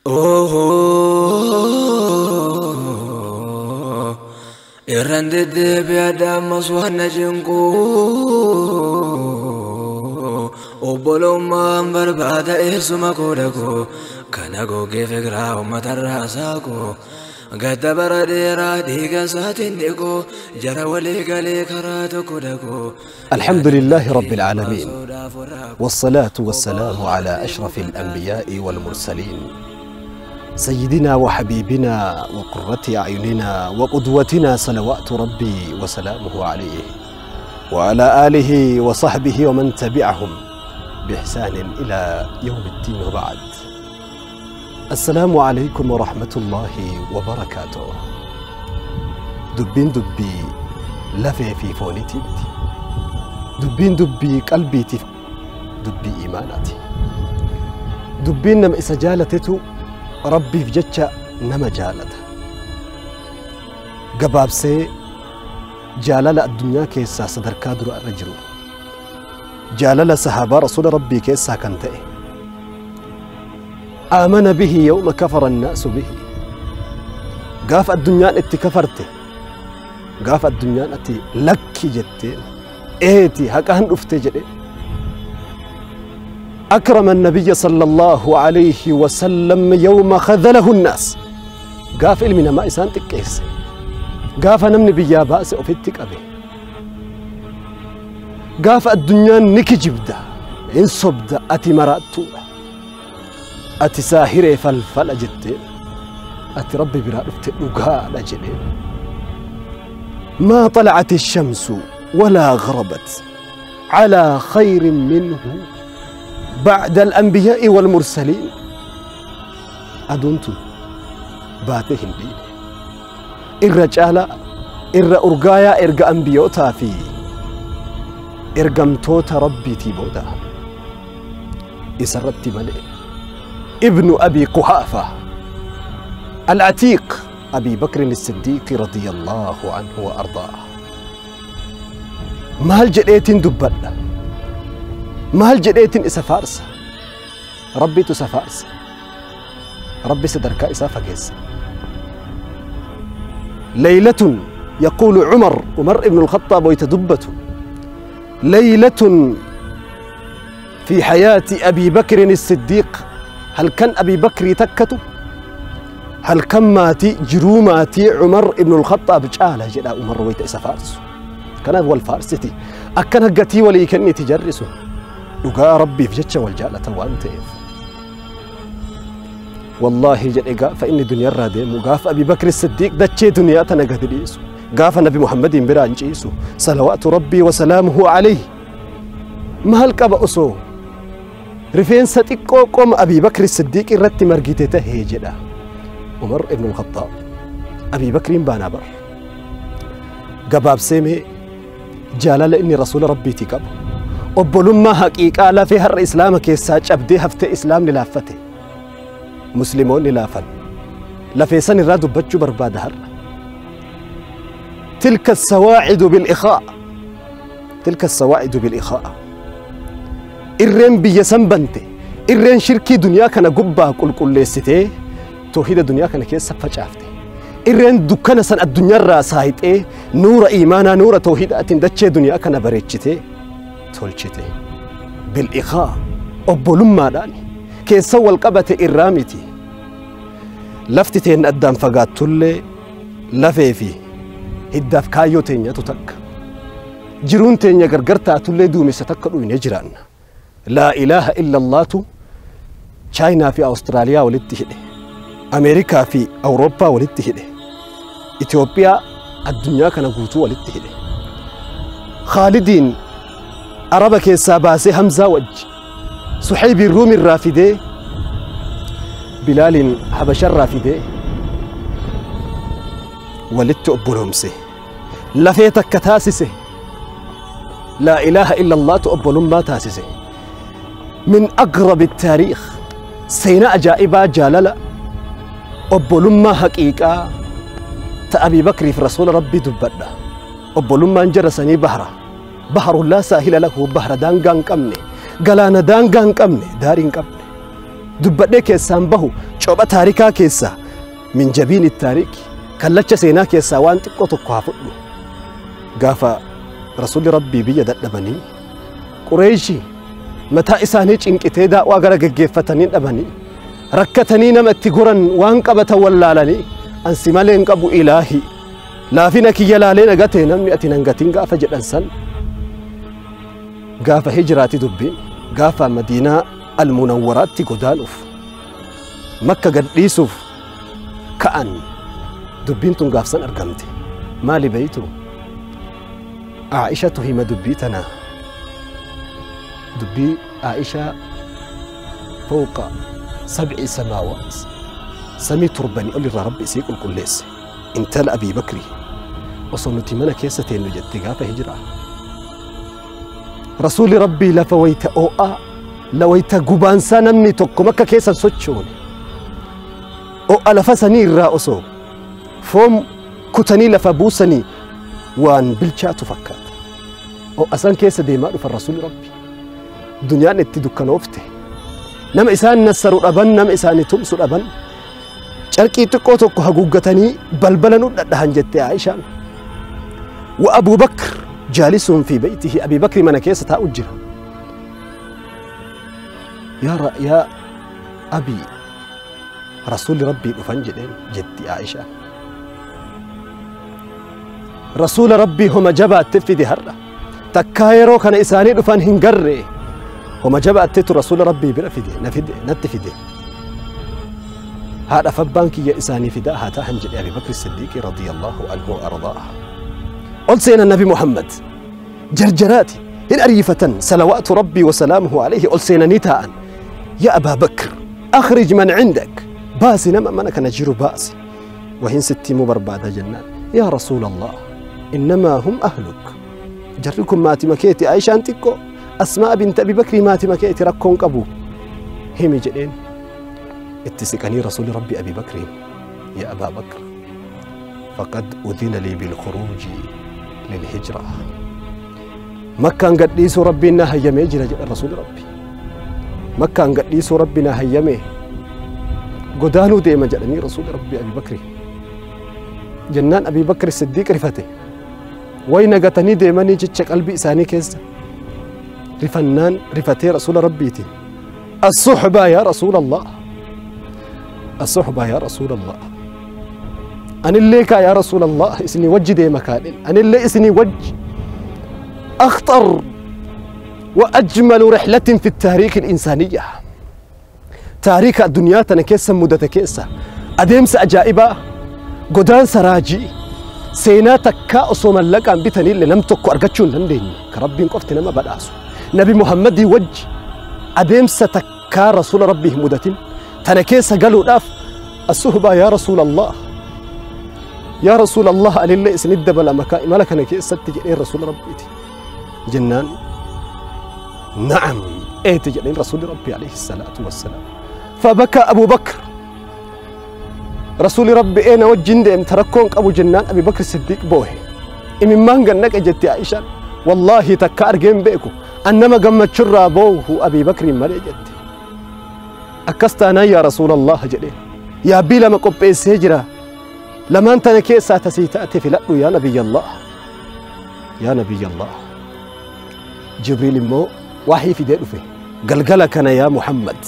Irraan deddeebi'aadha ammas waan na cinqu obbolummaan barbaada eessuma koo dhaqu kana goggee fikiraa uummatarraa saaqu gadda bara dheeraa dhiiga isaatiin dhiqu jara walii galee karaa tokko dhaqu. الحمد لله رب العالمين، والصلاة والسلام على أشرف الأنبياء والمرسلين، سيدنا وحبيبنا وقرة أعيننا وقدوتنا صلوات ربي وسلامه عليه وعلى آله وصحبه ومن تبعهم بإحسان إلى يوم الدين، وبعد. السلام عليكم ورحمة الله وبركاته. دبين دبي لفي في فونتي، دبين دبي قلبي، دبي إيماناتي، دبين نم إسجالتتو ربي في جتشا نما جالته قبابسي جالل الدنيا كيسا صدر كادر الرجل جالل صحابة رسول ربي كيسا كنتئ آمن به يوم كفر الناس به. قاف الدنيا اتي كفرته، قاف الدنيا اتي لك جتين ايتي هكاهن افتجري. أكرم النبي صلى الله عليه وسلم يوم خذله الناس. قاف علمنا ما إسان تكيس، قاف نمني بيا بأس أفتك أبي، قاف الدنيا نكجبدا إن صبدا أتي مراتو أتي ساهري فالفل جتين أتي ربي برا أفتك جدين. ما طلعت الشمس ولا غربت على خير منه بعد الأنبياء والمرسلين. أدونتو باتهم دين الرجالة إر أرقايا إرقى أنبيوتا في إرقمتوتا ربي تيبودا إسرت ملئ ابن أبي قحافة العتيق أبي بكر الصديق رضي الله عنه وأرضاه. مال جديتين دبلة، مال جديتين إسا فارس، ربي تسا فارس، ربي سدركا إسا فقيس. ليلة يقول عمر، عمر ابن الخطاب ويتدبته، ليلة في حياة أبي بكر الصديق. هل كان أبي بكر تكته؟ هل كان ماتي جروماتي عمر ابن الخطاب جاله جدا عمر ويت إسا فارس كان هو الفارستي أكن هقتي ولي كني تجرسه لقى ربي في جتشه والجالة وانتيف. والله جل فإن دنيا الرادم وقاف أبي بكر الصديق دتشي دنيا تنقد ليسو قاف النبي محمد بران جيسو صلوات ربي وسلامه عليه. ما هلك أسو رفين ستيكو قوم أبي بكر الصديق الرت مرقيته هيجدا عمر ابن الخطاب أبي بكر بانا بر قباب سيمي جلال إني رسول ربي تكب obbolummaa haqiiqaa lafee har'a islaama keessaa cabdee haftee islaamni laaffate musliimoonni laafan lafee san irraa dubbachuu barbaada har'a. تلك السواعد بالإخاء، تلك السواعد بالإخاء. إرين بيا بنتي إرين شركي دنيا كان قبا كل كل ستة توحيد الدنيا كان كيس فجأته إرين دكان سن الدنيا الراسايت إيه نور إيمانا نور توحيد أتندتش دنيا كان بريتشته tolchite بالإخاء obbolummaadhaan keessa wal qabate irraa miti. Lafti teen addaan fagaattullee lafee fi hiddaaf kaayyoo teenyatu takka. Jiruun teenya gargar taatullee duumessa takka dhuyne jiraanna. Laa ilaaha illallaatu Chaayinaa fi Awustiraaliyaa walitti hidhe, Ameerikaa fi Awurooppaa walitti hidhe, Itoophiyaa addunyaa kana guutuu walitti hidhe. Khaalidiin عربة كيسا باسي همزة وج صحيب الروم الرافدي بلال حبش الرافدي ولدت أبولمسي لفيتك كتاسسي لا إله إلا الله تؤبولم ما تاسسي. من أقرب التاريخ سيناء جائبة جاللة أبولم حقيقة تأبي بكر في رسول ربي دبنا أبولم انجرسني بحره بحر لا ساحل له، بحر دانغان كمني، غلانا دانغان كمني، دارين كمني. Dubbadhee keessaan bahu copha taarikaa keessaa min jabiin taariki kallacha seenaa keessaa waan xiqqoo tokko haa fudhu. Gaafa rasuulli rabbii biyya dadhabanii Qureeshii mataa isaanii cinqitee daa'waa gara geggeeffatanii dhabanii rakkatanii nama itti goran waan qabatan wallaalanii ansi malee hin qabu ilaahi laafina kiyya laalee nagatee namni ati nan gatiin gaafa jedhan san gaafa hijiraati dubbiin gaafa Madiinaa almunawwaraatti godaanuuf Makka gadhiisuuf ka'an dubbiin tun gaafsan argamte. Maali beeytu? Aa'ishatu hima dubbii tanaa. Dubbii Aa'ishaa fawqa 7 samaawaat samii torbanii ol irraa rabbi isii qulqulleesse intala Abii Bakrii osoo nuti mana keessa teennu jette gaafa hijiraa. Rasuulli rabbii lafa wayita oo'aa la wayita gubaansaa namni tokko Makka keessa sochoone oo'a lafa sanii irraa osoo foon kutanii lafa buusanii waan bilchaatu fakkaata. Oo'a san keessa deemaa dhufan rasuulli rabbi. Duniyaan itti dukkanoofte. Nama isaan nassaru dhaban, nama isaanii tumsu dhaban, carqii xiqqoo tokko haguuggatanii balbala nu dhadhahan jette Aishaan. Wa Abuu Bakr jaalisuun fi beeytihi Abii Bakri mana keessa taa'u jira. Yaa Abii rasuulli rabbii dhufan jedheen jetti Aishaan. Rasuula rabbii homa jabaatte fide har'a. Takkaa yeroo kana isaanii dhufan hin garree. Homa jabaattetu rasuula rabbii bira fide na fide natti fide. Haadha abbaan kiyya isaanii fidaa haa ta'an jedhe Abii Bakri Siddiiqi radiyallahu anhu wa ardaaha. Ol seenan Nabi Muhammad jarjaraati hin ariifatan salawaatu rabbii wa salaamuhu alayhi ol seenanii taa'an. Yaa Abaa Bakr akhrij man cindak baasi nama mana kana jiru baasi. Wahin sitti himuu barbaada jennaan. Yaa rasuula Allah innamaa hum ahluk jarri kun maatima keeti Aishaan xiqqoo Asmaa bint Abi Bakrii maatima keeti rakkoon qabu himi jedheen. Itti siqanii rasuulli rabbi Abi Bakriin yaa Abaa Bakr faqad udhina lii bilkhuruuji lilhijra Makkaan gadhiisuu rabbiin na hayyamee jira jedhan rasuulli rabbi. Makkaan gadhiisuu rabbi na hayyamee godaanuu deema jedhanii rasuulli rabbi Abi Bakri. Jennaan Abi Bakri Siddiiq rifate. Way nagatanii deemanii jecha qalbii isaanii keessa rifannaan rifatee rasuula rabbiitiin الصحبة يا رسول الله الصحبة يا رسول الله أنا اللي يا رسول الله إسني وجه دي مكان أنا اللي إسني وجه أخطر وأجمل رحلة في التاريخ الإنسانية تاريخ الدنيا تنكيسة مدة كيسة أديمس أجائبة قدران سراجي سينا تكا أصوما لك أن بتني اللي لم تكو أرقتشون لندين كربين قفتنا ما بدأسو نبي محمد وجه أديمس تكا رسول ربه مدة تنكيسة قالوا لاف الصحبة يا رسول الله يا رسول الله ألي اللي إسند بلا مكا ملك نكيسة تجئين رسول ربي جنان نعم إيه تجئين رسول ربي عليه الصلاة والسلام. فبكى أبو بكر رسول ربي إيه نوجين ديم تركون أبو جنان أبي بكر الصديق بوه إمن ما نقنك أجتي عائشة والله تكا أرجين بيكو أنما قمت شر أبوه أبي بكر مالي جتي أكستانا يا رسول الله جلي يا بي لما قبئ هجرة لما أنت نكيسة تسيتأتي في لألو يا نبي الله يا نبي الله. جبريل مو وحي في ديرو فيه قلقلك أنا يا محمد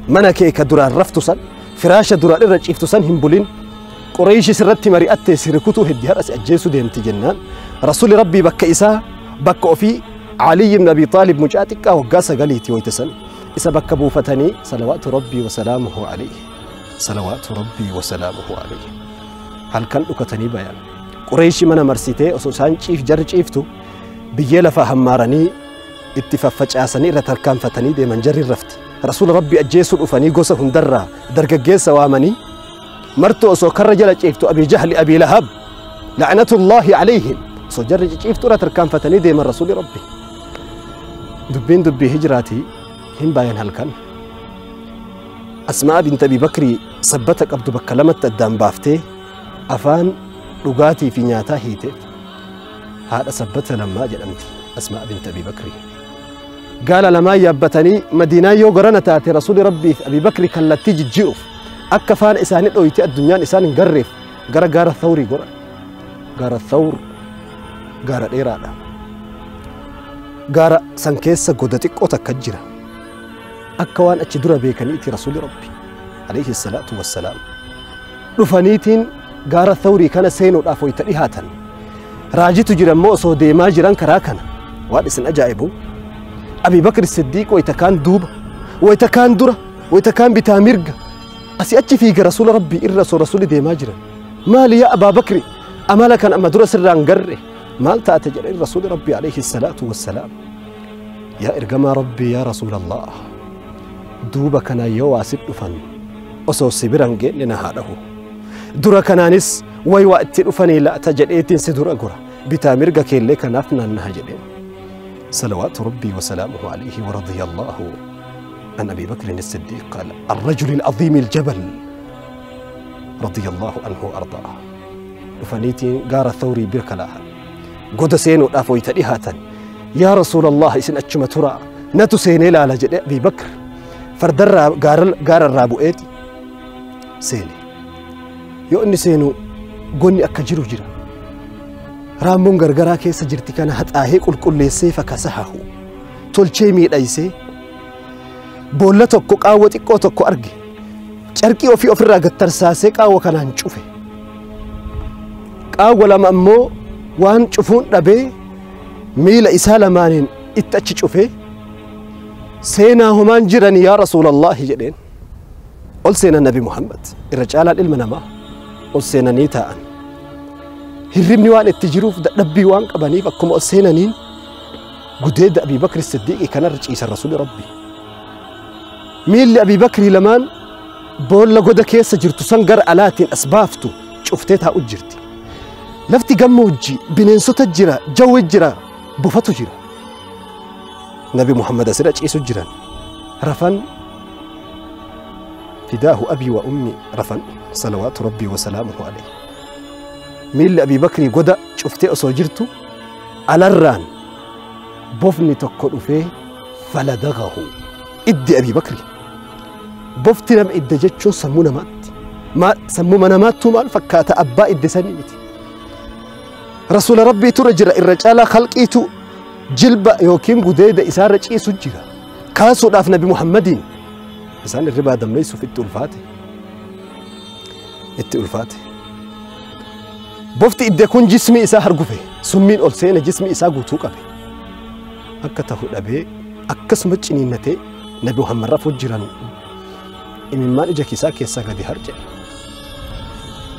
منك درار رفتسن فراشة درار الرج إفتسن همبولين قريش سرت مريئت سركتو هدي هرس أجيسو ديمت جنان رسول ربي بك إسا بك في علي بن أبي طالب مجاتك وقاس قليتي ويتسن إسا بك بوفتني صلوات ربي وسلامه عليه صلوات ربي وسلامه عليه. هل كان أكتني بيان قريش من مرسيتي أسوسان شيف جر شيفتو بيلا فهمارني اتفاق عسني رتركان فتني دي من جري الرفت رسول ربي أجيسو أفني قوسه درا درج جيس وامني مرتو أسو كرجل شيفتو أبي جهل أبي لهب لعنة الله عليهم سو جر شيفتو رتركان فتني دي من رسول ربي دبين دبي هجراتي هم باين هل كان أسماء بنت أبي بكري سبتك أبدو بكلمة الدام بافتي أفان رقاتي في نياتا هيتي هذا سبتها لما جلمتي أسماء بنت أبي بكري Gaala lamaan yaabbatanii Madiinaa yoo garana taate Rasuulli Rabbii fi Abii Bakri kallattii jijjiiruuf akka faana isaanii dhoyitee addunyaan isaan hin garreef gara gaara Thawrii goran. Gaara Thawr gaara dheeraadha. Gaara san keessa goda xiqqoo takka jira. Akka waan achi dura beekaniiti Rasuulli Rabbi alayhi salaatu wassalaam. Dhufaniitiin gaara Thawrii kana seenuudhaaf wayita dhihaatan. Raajitu jira immoo osoo deemaa jiran karaa kana waan isin ajaa'ibu. Abii Bakri Siddiiq wayita kaan duuba, wayita kaan dura, wayita kaan bitaa mirga. Asii achi fiiga Rasuula Rabbii irra osoo Rasuulli deemaa jiran. Maali yaa Abaa Bakri amala kan amma dura sirraan garre maal taate jedheen Rasuulli Rabbii alayhi salaatu wassalaam. Yaa ergamaa Rabbii yaa Rasuulallah duuba kanaan yoo waa si dhufan osoo si biran geenne na haa dhahu. Dura kanaanis way waa itti dhufanii laata jedheetiin si dura gora bitaa mirga keellee kanaaf naannaha jedheen. صلوات ربي وسلامه عليه ورضي الله عن أبي بكر الصديق قال الرجل العظيم الجبل رضي الله عنه وأرضاه. فنيتي قار الثوري بركلاها قد سينو أفوي تليهاتا يا رسول الله إسن أتشم ترى نتو سيني لا لجد أبي بكر فردر قار الرابو إيتي سيني يؤني سينو قني أكجرو جرا raammoon gargaraa keessa jirti kana haxaahee qulqulleessee fakasahahu tolchee miidhaysee boolla tokko qaawwa xiqqoo tokko arge carqii ofii ofirraa gattarsaasee qaawwa kanaan cufe qaawwa lama ammoo waan cufuun dhabee miila isaa lamaaniin itti achi cufe seenaa homaan jiran yaa Rasuulallaahi jedheen ol seenan Nabi Muhammad irra caalaan ilma namaa ol seenanii taa'an. Hirribni waan itti jiruuf dadhabbii waan qabaniif akkuma ol seenaniin gudeedda Abii Bakri Siddiiqii kanarra ciisan Rasuulli Rabbi. Miilli Abii Bakrii lamaan boolla goda keessa jirtu san gara alaatiin as baaftu cuftee taa'u jirti. Lafti gammoojjii bineensota jira, jawwe jira, bofatu jira. Nabi Muhammad asirra ciisu jiran. Rafan fidaahu abii wa ummi rafan salawaatu Rabbii wa salaamuhu alayhi. Miilli Abii Bakrii goda cuftee osoo jirtu alarraan bofni tokko dhufee faladagahu iddi Abii Bakrii. Bofti nama idda jechuun sammuu namaatti. Sammuma namaattuu maal fakkaata abbaa idde sanii miti. Rasuula Rabbiitu irra jira irra caalaa khalqiitu jilba yookiin gudeeda isaarra ciisu jira. Kaasuudhaaf Nabi Muhammadiin isaan irribaa dammeessuuf itti ulfaate. Itti ulfaate. Bofti idde kun jismi isaa hargufe summiin ol seene jismi isaa guutuu qabe akka tahu dhabee akkasuma ciniinnatee Nabi Muhammad rafuu jiran imimmaan ija isaa keessaa gadi harca'e.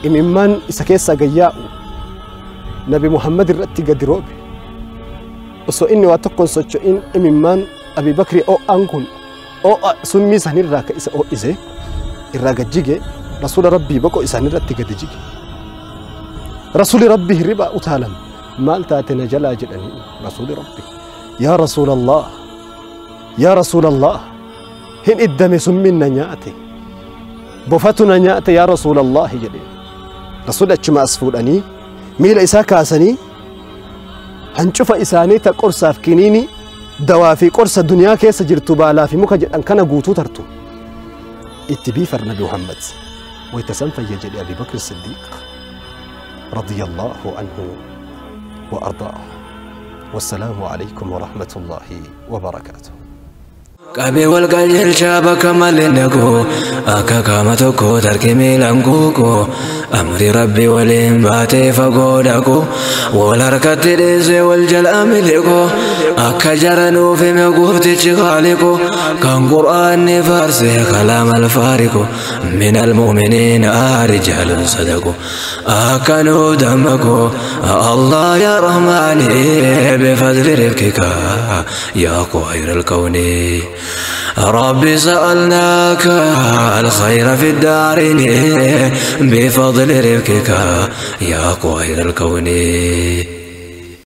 Imimmaan isa keessaa gayyaa'u Nabi Muhammad irratti gadi roobe. Osoo inni waa tokkoon socho'in imimmaan Abii Bakrii oo'aan kun oo'a summii sanirraa ka isa oo'ise irraa gad jige Rasuula Rabbii boqoo isaanirratti gadi jige. Rasuulli Rabbii hirribaa utaalan maal taate na jalaa jedhanii Rasuulli Rabbii yaa Rasuulallah yaa Rasuulallah hin iddame summiin na nyaate bofatu na nyaate yaa Rasuulallah jedhee Rasuulli achuma as fuudhanii miila isaa kaasanii hancufa isaanii ta qorsaaf kiniini dawaa fi qorsa duniyaa keessa jirtu baalaa fi muka jedhan kana guutuu tartu itti biifar Nabi Muhammad wayita san fayya jedhe Abii Bakr Siddiiq رضي الله عنه وأرضاه. والسلام عليكم ورحمة الله وبركاته. Qabee wal qajeelchaa bakka malee naqu akka qaama tokko tarkii miilaan kuuku amri rabbi waliin baatee fagoo dhaqu wal harkatti dhiisee wal jalaa miliqu akka jaranuuf hime gooftichi khaaliqu kan qur'aanni faarsee kalaama alfaariqu min almu'miniina rijaalun sadaqu akka nuuf dammaqu Allah yaa rahmaani bifadli rifkika yaa khayra alkawni. ربي سألناك الخير في الدارين بفضل رفقك يا خير الكون.